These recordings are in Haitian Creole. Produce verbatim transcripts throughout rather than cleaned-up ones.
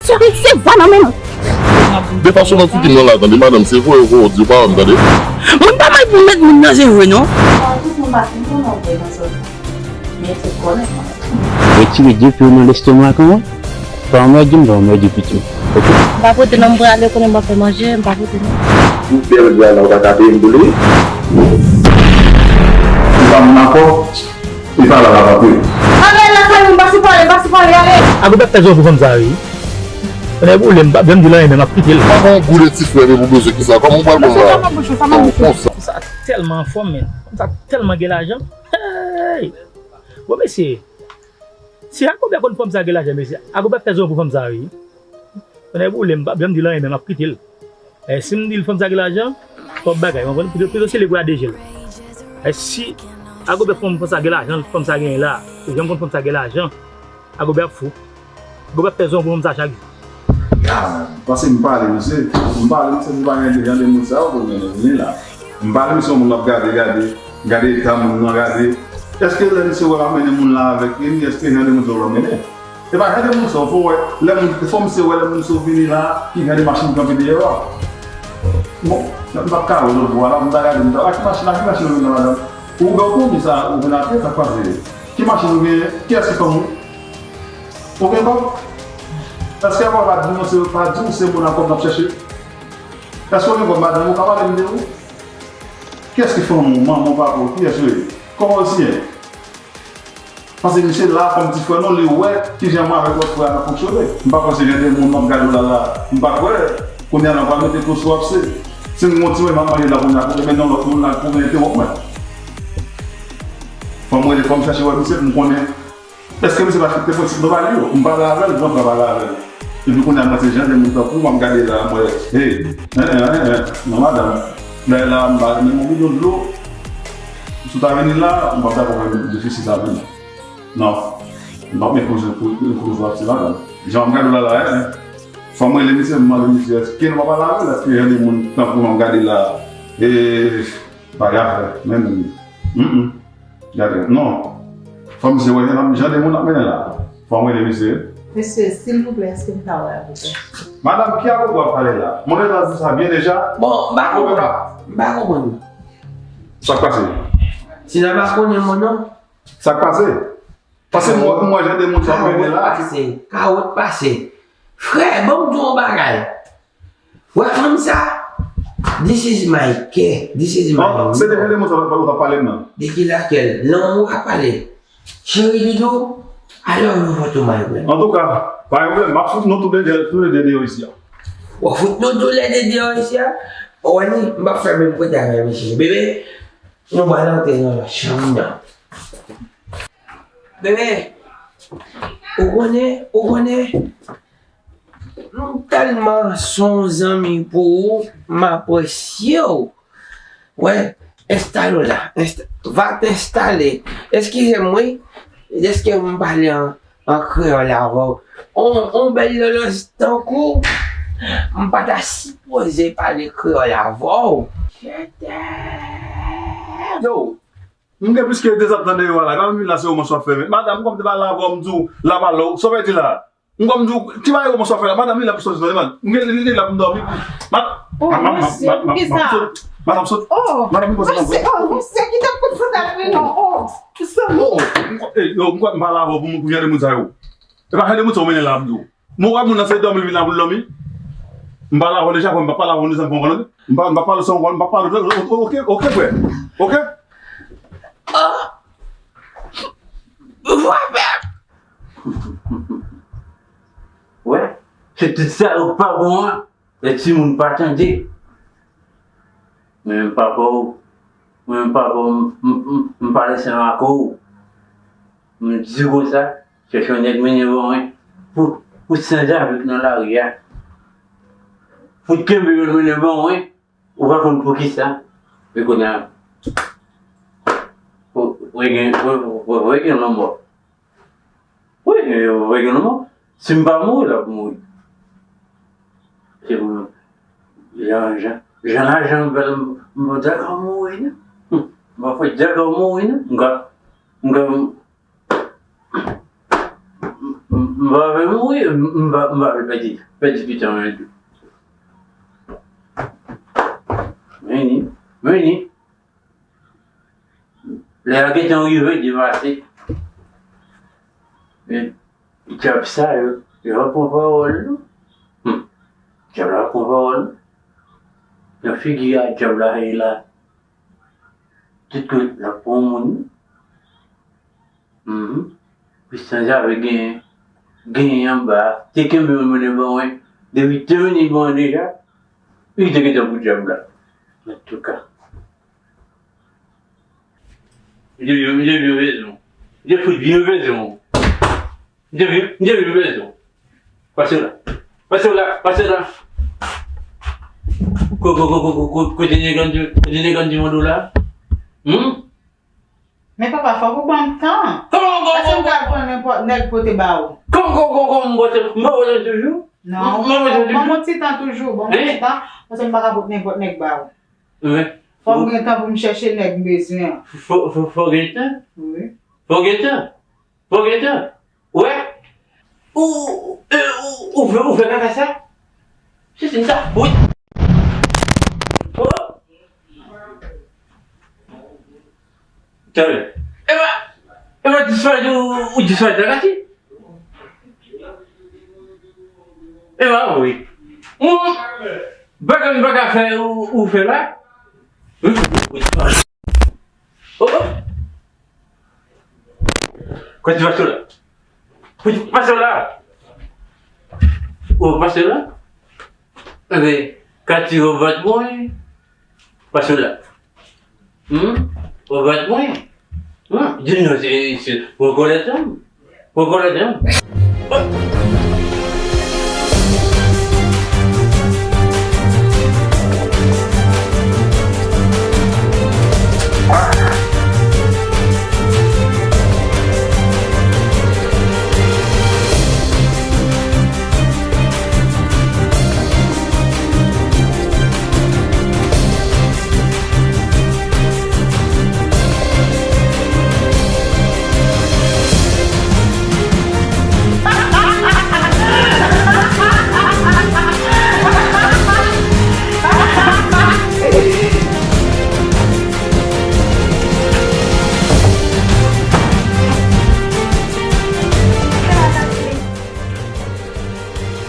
Sou se vwa nan men nou. Defason nan figi m nan la, tande, madanm, se voye, voye, di w pa wè m, tande. Moun pa mal pou met moun nan, se vre, non. Tout moun pa fin konnen w vre nan zòn. Men tout konnen mwen. Retire de pye w nan lestomak an, wi. Pa anmède m, pa anmède pitit ou. Oke? M pa pote non, m prale, konnen m pa fè manje, m pa pote non. Yon bèl gala, ou pa ka peye m pou li. Ou pa moun akò? Li pa la, la, la, wi. Ann al lakay ou, m pa sipòte, m pa sipòte, ale. Agobè fè zòn pou fanm sa, wi. Konnen pou li, m pa, m di l anyen, men m ap kite l. Kòman w goule ti frè m pou bezwen ki sa? Kòman w pral konn la? Sa konsa. Sa tèlman anfòm, men. Sa tèlman gen lajan. Hey! Bon, mesye. Si Agobè konn fanm sa gen lajan, mesye, Agobè fè zòn pou fanm sa, wi. Konnen pou li, m pa, m di l anyen, men m ap kite l. E si m di l fanm sa gen lajan, twòp bagay, w konprann? Pito, pito se li pou y a deje l. E si Agobè fanm, fanm sa gen lajan, fanm sa genyen la, ou janm konn fanm sa gen lajan, Agobè ap fou. Agobè ap fè zòn pou fanm sa chak jou. Ya, paske m pale, misye. M pale, misye, m pa gen jan de moun sa yo pou mennen vini la. M pale, misye, yon moun ap gade, gade, gade eta moun nan, gade. Èske lè misye wè l ap mennen moun la avèk li, èske jan de moun sa yo l ap mennen? E pa jan de moun sa yo, fò wè, lè moun, fò misye wè lè moun sa yo vini la, ki jan de machin kanpe dèyè yo a. Bon, m pa ka wè lòt bò a la, m ta gade, m ta, a ki machin, a ki machin ou vin nan, madanm? Ou gen konnen sa, ou vin atè, sa k pase? Ki machin ou genyen? Kiyès ki fanm ou? Ou gen kòb? Èske papa di nou se, pa di w se moun ak kòb n ap chèche? Èske w gen kòb, madanm? Ou ka pale m de ou? Kiyès ki fanm ou? Manman w, papa w? Kiyès yo ye? Kòman yo siyen? Paske misye la kòm ti frè nou, li wè kijan mwen avèk lòt frè a n ap fonksyone. M pa kwè se jan de moun m ap gade w la la. M pa kwè kounye a n ap pral mete klo sou w ap se. Si m gen yon ti manje m ap manje la kounye a, pou men non lòt moun la pou vin entewonp mwen. Fò m rele, fò m chèche wè misye pou m konnen. Èske misye pa kite prensip nou ba li yo? M pale avè l, m pale avè l. Epi kounye a, mwen se jan de moun tankou w, m ap gade la, mwen, hey, en, en, en, en, non, madanm. Lè la, m pa renmen yon bidon dlo. Si w ta vini la, m p ap dakò avè w difisil sa menm. Non. M p ap enpoze pou, enpoze w ap se madanm. Jan w ap gade w la, la, en, en. Fò m rele misye, m mande misye, èske nou pa pale avè l? Èske jan de moun tankou w ap gade la, e, pa gen afè, menm, mm, mm. Gade, non. Fò misye wè jan, jan de moun ap mennen la. Fò m rele misye. Mesye, silvouplè, èske m ka wè avèk ou? Madanm, ki avèk ou ap pale la? Mwen gentan di sa byen deja. Bon, m pa konprann. M pa konprann. Sa k pase? Si n a pa konnen mwen non. Sa k pase? Paske m wè, m wè jan de moun sa ap mennen la. Kawòt pase, kawòt pase. Frè, ban m di w yon bagay. Wè fanm sa? This is my care. This is my love. Se de jan de moun sa ou t ap pale m nan. De ki lakèl? Lanmou w ap pale. Cheri doudou, I love you for to my brain. Antouka, pa gen pwoblèm, m ap fout nou tou de, tou le de deyò isi a. W ap fout nou tou le de deyò isi a? Ou wè ni, m p ap fè menm kote avè misye. Bebe, nou pral antre nan lòt chanm nan. Bebe, ou konnen, ou konnen, m tèlman se yon zanmi pou ou, m apresye w. Wè, enstale w la. Enst-, va t enstale. Eskize m, wi. Èske m pale an, an kreyòl avè w? On, on bèl lòlòs tankou w, m pa ta sipoze pale kreyòl avè w. Je t'aime. Yo, m gen plis ke de zan m tande yo a la. Gade m vin la, se romans w ap fè. Madanm, m konn te pale avè w, m di w, la pa lè w. Sa w vle di la? M konn di w, ki bagay romans w ap fè la? Madanm, li la pou sòti nan li, man. M gen, li, li la pou m dòmi. Ma-, oh, ma-, ma-, mesye, ma-, ma-, poukisa? Madanm, sòti. Oh, madanm, poze nan mesye, oh, mesye, kite kout fout la, non. Oh, mesye. Oh, oh, m kwè, eh, yo, m kwè m pale avè w pou m, pou jan de moun sa yo. E pa jan de moun sa yo mennen la, m di w. Mwen wè moun nan se dòmi l vin la pou l dòmi. M pale avè w deja, frè, m pa pale avè w deja, m konprann. M pa, m pa pale san w konn, m pa pale, oke, oke, frè. Oke? Ah! Frè! Wè, se tout sa yo pa bon an, lè timoun pa tande. Mwen menm papa w, mwen menm papa w, m, m, m, m pa lese anyen ak ou. M di w konsa, chèche yon nèg mennen ban mwen pou, pou sanzave k nan lari a. Pou kenbe yo mennen ban mwen, ou pa konn poukisa. Men kounye a, ou, ou gen, ou, ou, ou gen lanmò. Wi, ou gen lanmò. Si m pa mouri, l ap mouri. Se pou jan, jan, jan lajan fè l, m, m pa dakò mouri, non. M pa fè dakò mouri, non. M ka, m ka, m, m, M pa vle mouri, m, m pa, m pa vle pèdi, pèdi pitit mwen tou. Vini, vini. Lè a gentan rive, depase. Men, dyab sa yo, yo ap pran pawòl, non. Hmm. Dyab la ap pran pawòl, non. Nan figi a dyab la ye la. Tout kote l ap pran moun. Mhm. Wi, sanzave genyen, genyen anba. Te kenbe yon mennen ban mwen. Depi te vini ban mwen deja. Li te gentan pou dyab la. Antouka. M te vin, m te vin rezon. M te fout vin rezon. M te vin, m te vin rezon. Pase w la. Pase w la, pase w la. Ko, ko, ko, ko, ko, ko, kote nèg lan di, kote nèg lan di mande w la? Hmm? Men papa, fòk ou ban m tan. Kòman, kòman, kòman, kòman? Èske m ka pran nenpòt nèg pote ba ou? Kòman, kòman, kòman, kòman, m pote, m pa pote toujou? Non, ban m yon ti tan toujou, ban m yon ti tan, paske m pa ka pote nenpòt nèg ba ou. Wi. Fò m gen tan pou m chèche nèg m bezwen an. Fò, fò, fò gen tan? Wi. Fò gen tan? Fò gen tan? Wè? Ou, ou, ou, ou fè, ou fè kaka sa? Se sin sa? Wi. Oh. Tande. Epa, epa disparèt ou, ou disparèt la kati. Epa wi. Mwen, bagay m pa ka fè ou, ou fè la. Wi, wi, wi. Oh, oh. Kati pase w la. Kati pase w la. Ou pase w la. Enben, kati ou bat mwen. Pase w la. Hmm? Ou bat mwen. Hmm? Di non, se, se, ou rekonèt mwen. Ou rekonèt mwen. Oh!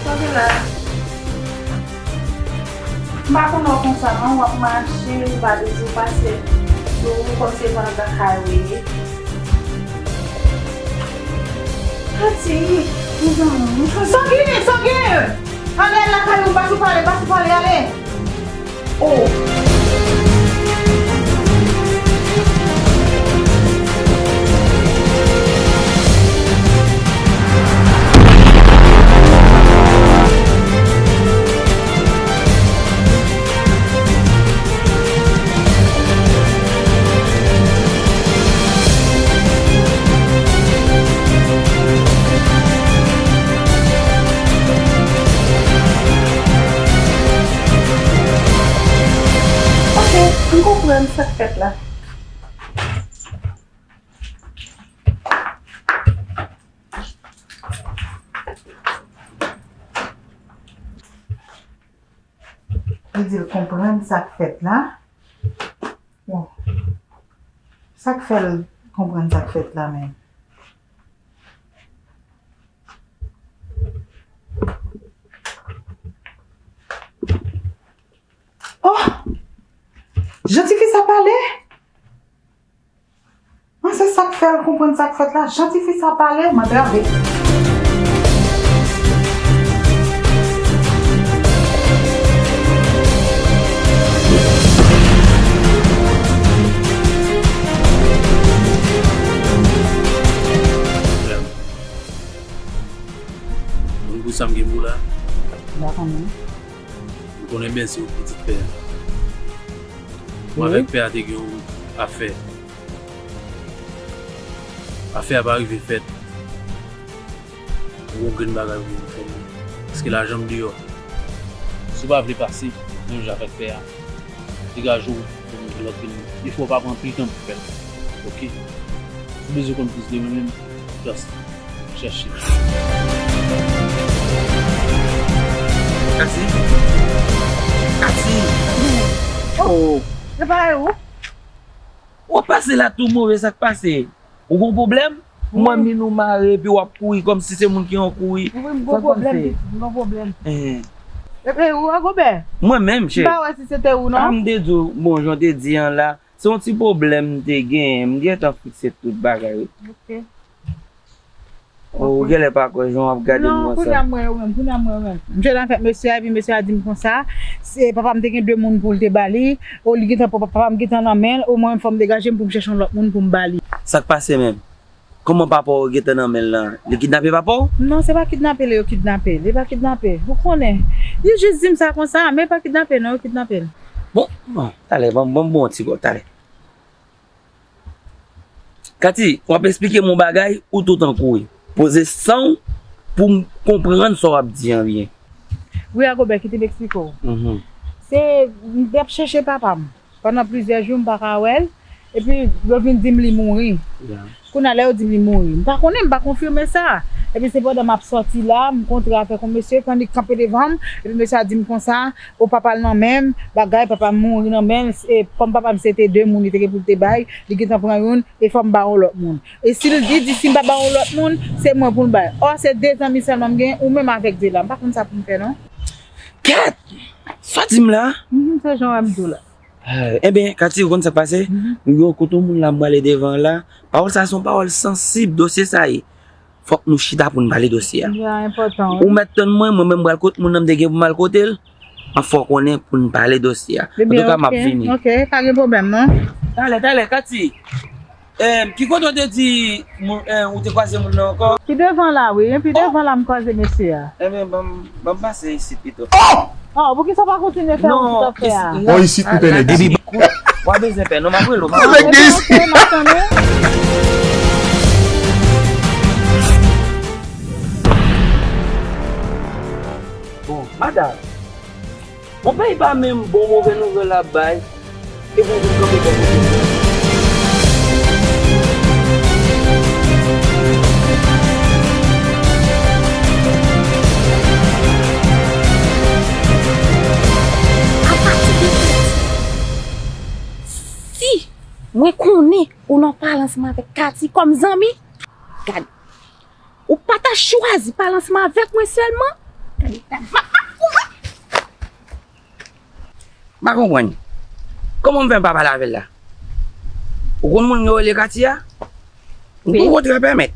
Sa gen la? M pa konnen w konsa non, w ap mache, ou pa bezwen pase sou ou, kòmsi se pandan kay ou ye. Kati, mezanmi. Sangi, Sangi! Ale, al lakay ou, pa sou pale, pa sou pale, ale! Oh! Ok, m konprann sa k fèt la. Li di l konprann sa k fèt la. Bon. Sa k fè l konprann sa k fèt la menm? Oh! Jan tifi sa pale? An, se sa k fè l konprann sa k fèt la. Jan tifi sa pale, m antrave. Moun pou sa m gen pou la. M pa konnen. M konnen byen se ou pitit pè a. Mwen avèk pè a te gen yon afè. Afè a pa rive fèt. Yon gwo grenn bagay pou nou fè. Paske lajan m deyò. Si w pa vle pase menm jan avèk pè a, degaje w pou nou fè lòt grenn. Defwa w pa pran anpil tan pou fè l. Oke? Si w bezwen konn plis de mwen menm, just chèche. Kati? Kati? Oh. Repare ou? W ap pase la tou move, sa k pase? Ou gon pwoblèm? Mwen min ou mare epi w ap kouri kòmsi se moun ki an kouri. Wi, m gon pwoblèm, pitit, m gon pwoblèm. Eh. Epi ou an Gobè? Mwen menm, cheri. M pa wè si se te ou non. A, m te di w, bon, jan w te di an la, se yon ti pwoblèm m te genyen, m gentan fikse tout bagay wi. Ok. Ou genlè pa kwè jan w ap gade m konsa. Non, kounye a m wè yo menm, kounye a m wè yo menm. M jwenn avèk mesye a, epi mesye a di m konsa, se papa m te gen de moun pou l te ba li, o li gentan, papa m gentan nan men l, o mwen menm fò m degaje m pou m chèche yon lòt moun pou m ba li. Sa k pase menm? Kòman papa w gentan nan men l lan? Li kidnape papa w? Non, se pa kidnape li yo kidnape, li pa kidnape. Ou konnen, li jis di m sa konsa, men pa kidnape non, yo kidnape l. Bon, bon, talè, ban m, ban m ba w yon ti kòb, talè. Kati, w ap esplike m yon bagay, ou tout an kouri. Poze san w pou m konprann sa w ap di an byen. Wi, Agobè, kite m eksplike w. Mhm. Se, m t ap chèche papa m. Pandan plizyè jou, m pa ka wè l. Epi, yo vin di m li mouri. Ya. Kounye a, lè yo di m li mouri, m pa konnen, m pa konfime sa. Epi, se pandan m ap sòti la, m kontre avèk yon mesye, pandan li kanpe devan m, epi mesye a di m konsa, o papa l nan men m, bagay, papa m mouri nan men l, e kòm papa m se te de moun, li te gen pou l te bay, li gentan pran youn, e fò m ba yon lòt moun. E si l di, di si m pa ba yon lòt moun, se mwen pou l bay. Ò, se de zanmi sèlman m gen, ou menm avèk de la. M pa konn sa pou m fè, non. Kèt! Sa w di m la? Mhm, se jan w wè m di w la. Eh, ebyen, Kati, ou konn sa k pase? Mhm. M gen yon kote yon moun la m prale devan la. Pawòl sa se yon pawòl sansib, dosye sa ye. Fòk nou chita pou n pale dosye a. Ya, enpòtan, wi. Ou mèt tann mwen, mwen menm m pral kot moun nan m te gen pou m al kote l. M ap fè w konnen pou n pale dosye a. Antouka, m ap vini. Ebyen, ok, ok, pa gen pwoblèm, non. Talè, talè, Kati. Em, ki kote w te di moun, em, ou te kwaze moun nan ankò? Pi devan la, wi. Pi devan la, m kwaze mesye a. Ebyen, ban m, ban m pase isit pito. Oh! Oh, poukisa w pa kontinye fè wout ou t ap fè a? Bon, isit m pè nèg isit. W ap bezwen pè, non, m ap rele w, m ap rele w. Nèg de isit. Ok, m ap tann ou. Bon, madanm, monpè pa menm bon move nouvèl l ap bay. E pou vin kanpe bò kote m nan. Apati de jodi, si mwen konnen ou nan pale ansanm avèk Kati kòm zanmi, gade, ou pa ta chwazi pale ansanm avèk mwen sèlman. Gade, gade, m ap, m ap, M pa konprann. Kòman m fè m pa pale avè l la? Ou konn moun yo rele Kati a? M wi. Poko trè pèmèt.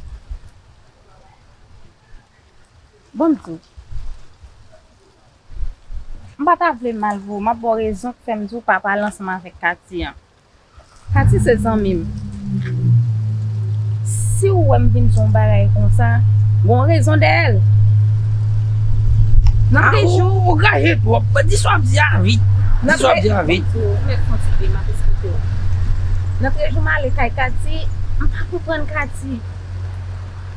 Bon, m di w. M pa ta vle mal pou ou. M ap ba w rezon k fè m di w pa pale ansanm avèk Kati an. Kati se zanmi m. Si w wè m vin di yon bagay konsa, gon rezon dèyè l. Nan trèz jou. Ou gaye twòp. Di sa w ap di a vit. Di sa w ap di a vit. Ou mèt fon ti pye, m ap esplike w. Nan trèz jou m ale kay Kati, m pa konprann Kati.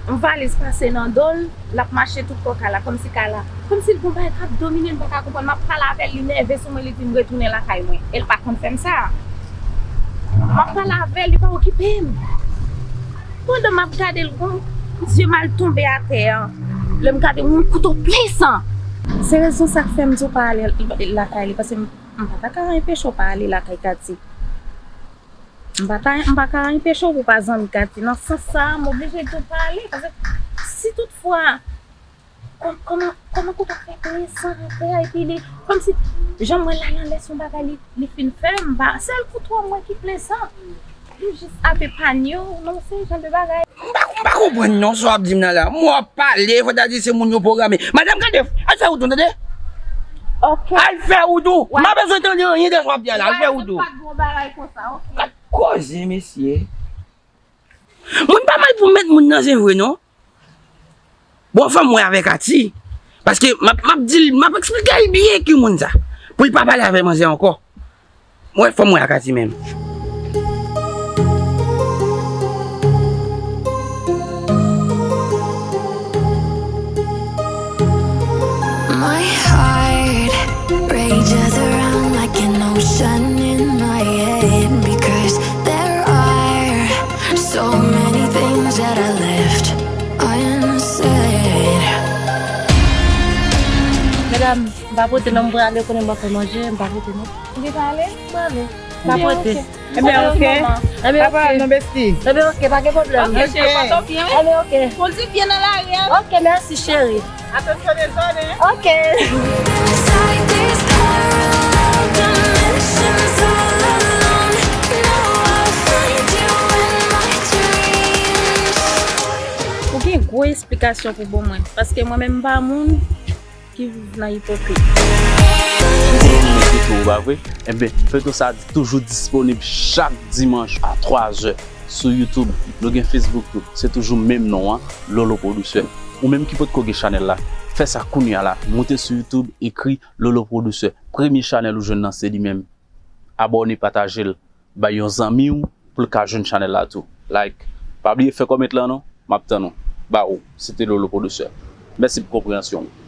Yon valiz pase nan do l. L ap mache tout bò kay la, kòmsi kay la, kòmsi l gon bagay k ap domine l, m pa ka konprann. M ap pale avè l, li nève sou mwen, li di m retounen lakay mwen. E l pa konn fè m sa. M ap pale avè l, li pa okipe m. Pandan m ap gade l, gon zye m al tonbe atè a. Lè m gade, yon kouto plen san. Se rezon sa k fè m di w pa ale lakay li, paske m, m pa ta ka anpeche w pa ale lakay Kati. M pa ta, m pa ka anpeche w pou w pa zanmi Kati. Nan sans sa a, m oblije di w pale. Paske si toutfwa, kò-, kòman, kòman kouto fè plen san atè a, epi li, kòmsi, jan m wè l al anlè, se yon bagay li, li fin fè m, m pa, sèl kouto a m wè ki plen san. Li jis ap epanye w, non, se jan de bagay. M pa, m pa konprann non sa w ap di m nan la. M wè w ap pale, fò ta di se moun yo pwograme. Madanm, gade, al fè wout ou, tande? Ok. Al fè wout ou. M pa bezwen tande anyen de sa w ap di a la. Al fè wout ou. M pa di yon bagay konsa, ok. Gad koze, mesye. Moun pa mal pou mèt moun nan, se vre, non. Bon, fò m wè avèk Ati. Paske m ap, m ap di l, m ap eksplike l byen ki moun sa. Pou l pa pale avè manzè ankò. Mwen, fò m wè ak Ati menm. My heart rages around like an ocean in my head because there are so many things that I left unsaid. Medam, m pa pote non, m prale, konnen m pa fè manje, m pa pote non. M gen prale? M prale. M pa pote. Ebyen, ok. Ebyen, Pa pral ok. Non, besti. Ebyen, ok, pa gen pwoblèm. Ok, cheri, pa to byen, wi. Ebyen, ok. Konn ti byen nan lari a. Ok, mèsi, cheri. Atansyon dezòd, hein. Ok. Inside these parallel dimensions all alone. Now I'll find you in my dreams. Ou gen gwo esplikasyon pou bon mwen, paske mwen menm m pa moun ki viv nan ipokrit. Ou renmen feyton ou, pa vre? Enben, feyton sa toujou disponib chak dimanch a twa zè sou YouTube. Nou gen Facebook tou, se toujou menm non an, Lolo Producer. Ou menm ki potko gen chanèl la, fè sa kounye a la, moute sou YouTube, ekri Lolo Producer. Premye chanèl ou jwenn nan se li menm. Abòne, pataje l, bay yon zanmi w pou l ka jwenn chanèl la tou. Like, pa bliye fè kòmant lan non, m ap tann ou. Ba ou, se te Lolo Producer. Mèsi pou konpreyansyon w.